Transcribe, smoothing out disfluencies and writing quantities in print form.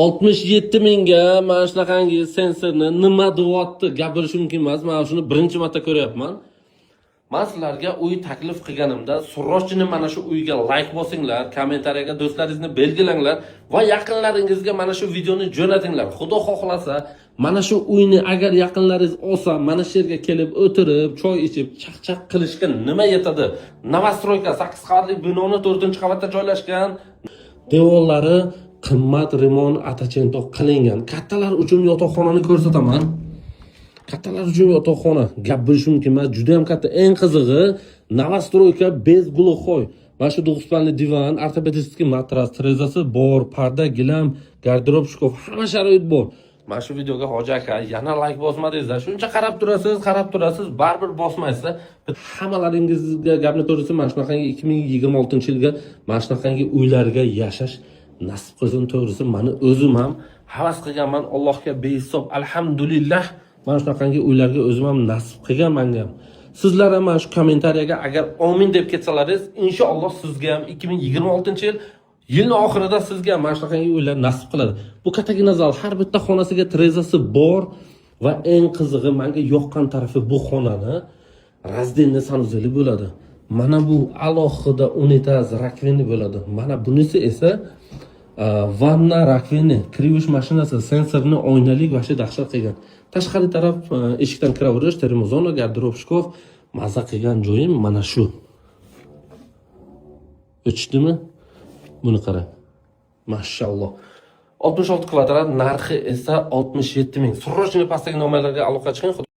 67 mingga mana shunaqangi sensorni nima deyapti, gapirish mumkin emas. Man shuni birinchi marta ko'ryapman. Man sizlarga uy taklif qilganimda срочно mana shu uyga layk bosinglar, kommentariyaga do'stlaringizni belgilanglar va yaqinlaringizga mana shu videoni jo'natinglar. Xudo xohlasa, mana shu uyni agar yaqinlaringiz olsa, mana shu yerga kelib o'tirib, choy ichib, chaqchaq qilishga nima yetadi? Новостройка, 8 qavatli binoni 4-qavatda joylashgan. Devorlari qimmat remont, atachentoq qilingan. Kattalar uchun yotoqxonani ko'rsataman. Kattalar uchun yotoqxona, gap bo'lishi mumkin emas, juda ham katta. Eng qizig'i, новостройка без глухой. Mana shu двухспальный divan, ортопедический matras, derazasi bor, parda, gilam, garderob, shkaf, hamma sharoit bor. Mana shu videoga, hoji aka, yana layk bosmadingizlar. Shuncha qarab turasiz, qarab turasiz, baribir bosmaysizlar. Hammalaringizga gapni to'g'risi, mana shunaqangi 2026-yilga mana shunaqangi uylarga yashash nasib qilsin. To'g'risi, mani o'zim ham havas qilganman. Allohga behisob alhamdulillah, mana shunaqangi uylarga o'zim ham nasib qilgan manga ham. Sizlar ham mana shu kommentariyaga agar omin deb ketsalaringiz, inshaalloh sizga ham 2026 yil, yilni oxirida sizga ham mana shunaqangi uylar nasib qiladi. Bu kattagina zal, har bitta xonasiga derazasi bor va eng qizig'i, menga yoqqan tarafi, bu xonani раздельный санузел i bo'ladi. Mana bu alohida unitaz, раковина bo'ladi. Mana bunisi esa vanna, раковина, kir yuvish mashinasi, sensorni, oynalik, вообще dahshat qilgan. Tashqari taraf, eshikdan kiraverish, termozona, garderob, shkaf. Maza qilgan joyim mana shu. O'chdimi? Buni qarang. Mashalloh. 66 kvadrat, narxi esa 67 ming. Срочно pastdagi nomerlarga aloqa chiqing.